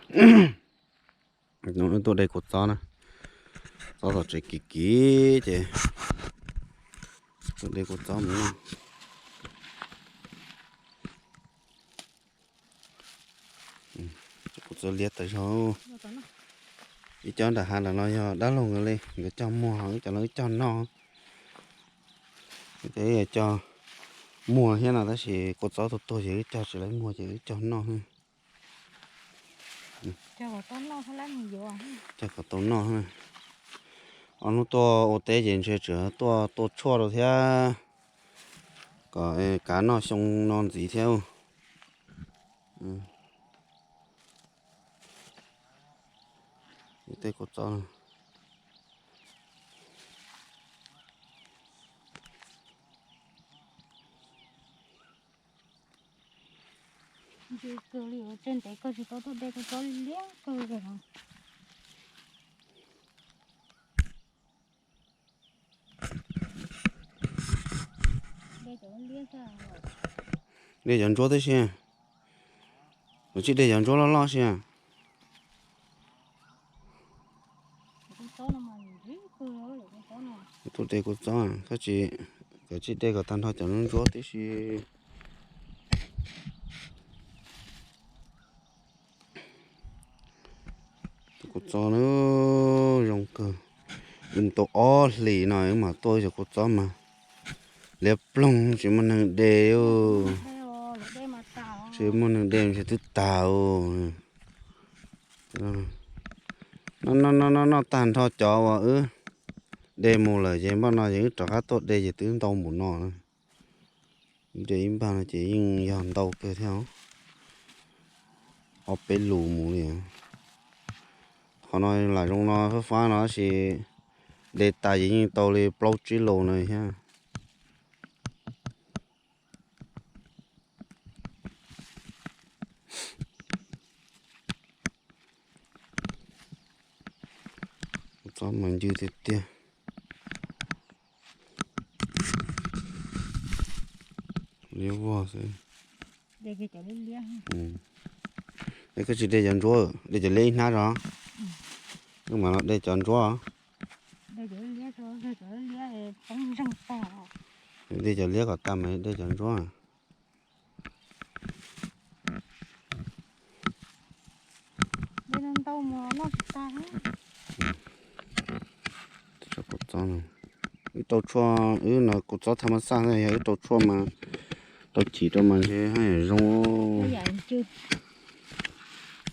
Tuaj de kua txob na, txob tom tsev kim kim ces tuaj de kua txob mus noj. Kua txob liab tas zog. Ib co nram hav ntawm no yog dab laug nkawd li, nkawd cog muag, ib co no wb cog noj. Cov cog muag thiab no tab sis kua txob tuag tuag ces wb cog tsis lawv muag ces wb cog noj. Cog kom tau noj. Ob hnub tuaj ua teb ces ntshe tseem tuaj tua tshuaj rau thiab kom kav noj xyoo no ntxiv thiab. Tej kua txob no. Ntse kawg li, ua tsev ntev koj tsis tau tuaj de kua txob liab kawg li. De cov ntsuab tib si, kuv tsis de cov ntsuab loj loj si. Tuaj de kua txob, koj tsis, koj tsis de kom tag nrho cov ntsuab tib si. Tus kua txob na zoo kawg. Wb mus tau ob hlis no wb mam tuaj cov kua txob mas liab ploog tsis muaj neeg de. Tsis muaj neeg de ces twb tag. Noj noj noj tag nrho cov uas wb de mus lawm ces npaj no ces wb rov qab tuaj de ces twb ntau npaum no. Wb de ib npag no ces yeej yog ntau kawg thiab. Ob peb lus mus li. Qhov no lam zoo no fab fab no tab sis de tas ces yeej tau li plaub tsib lus no thiab. Txob mas ncw tiag tiag. Liab vog xwb. Es koj tsis de cov ntsuab, de cov liab ib hnab zog. Wb mam los de cov ntsuab. De cov liab kom tag mas de cov ntsuab. Wb rau tshuaj, wb no kua txob tham mas xaj, yog wb rau tshuaj mas rau chim rau mas ntshe haj yam zoo.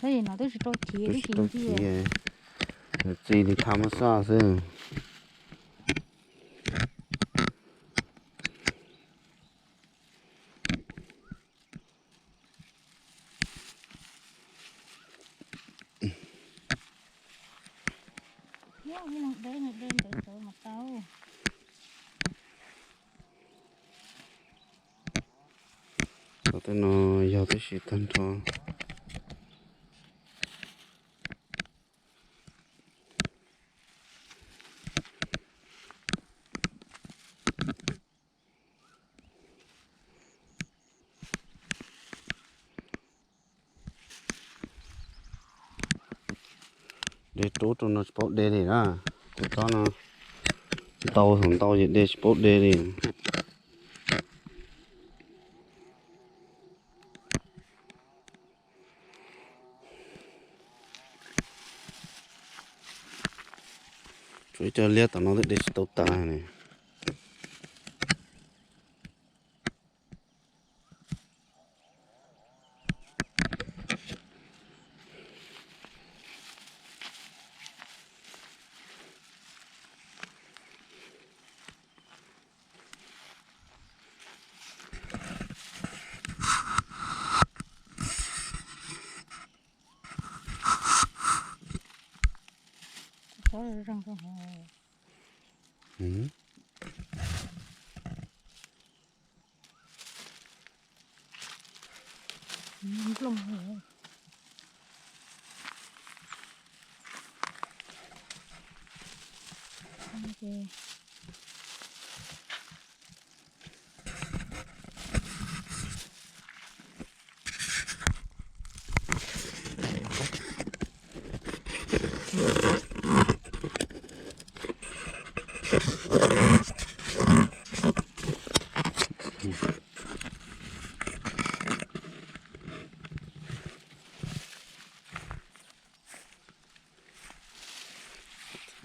Twb tsis rau chim, txi li tham mas xaj xwb. Tej no yog tib si tag nrho. De rub rau no tsis paub de li na. Tus tsob no ntau thaum ntau ces de tsis paub de li. Tsuas ib co liab tom no twb de tsis tau tas ne.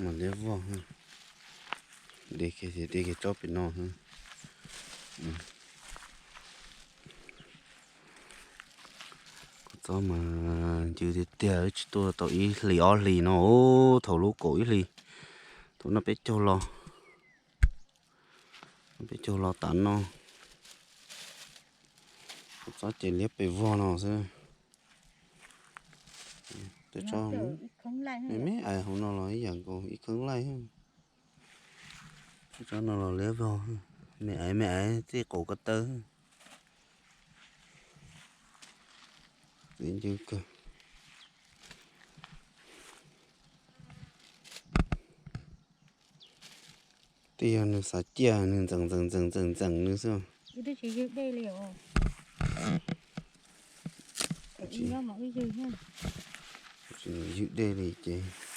Mas liab vog, de kiag, de kiag tsob pem no. Kua txob mas ncw tiag tiag, wb tsis tuaj tau ib hlis ob hlis no, thaum lub kaum ib hlis, thaum noj peb caug los, noj peb caug los tas no. Kua txob ces liab pes vog no xwb. Tej tsob me me ais hauv no los ib yam nkaus ib kheeb laij. Tej tsob no los liab vog, me ais me ais txij qaum ko taw. Txiv ncw kawg. Twb yog nws xav ciaj nws ntxeem ntxeem ntxeem ntxeem ntxeem nws xwb. Tsis ywg dej li ces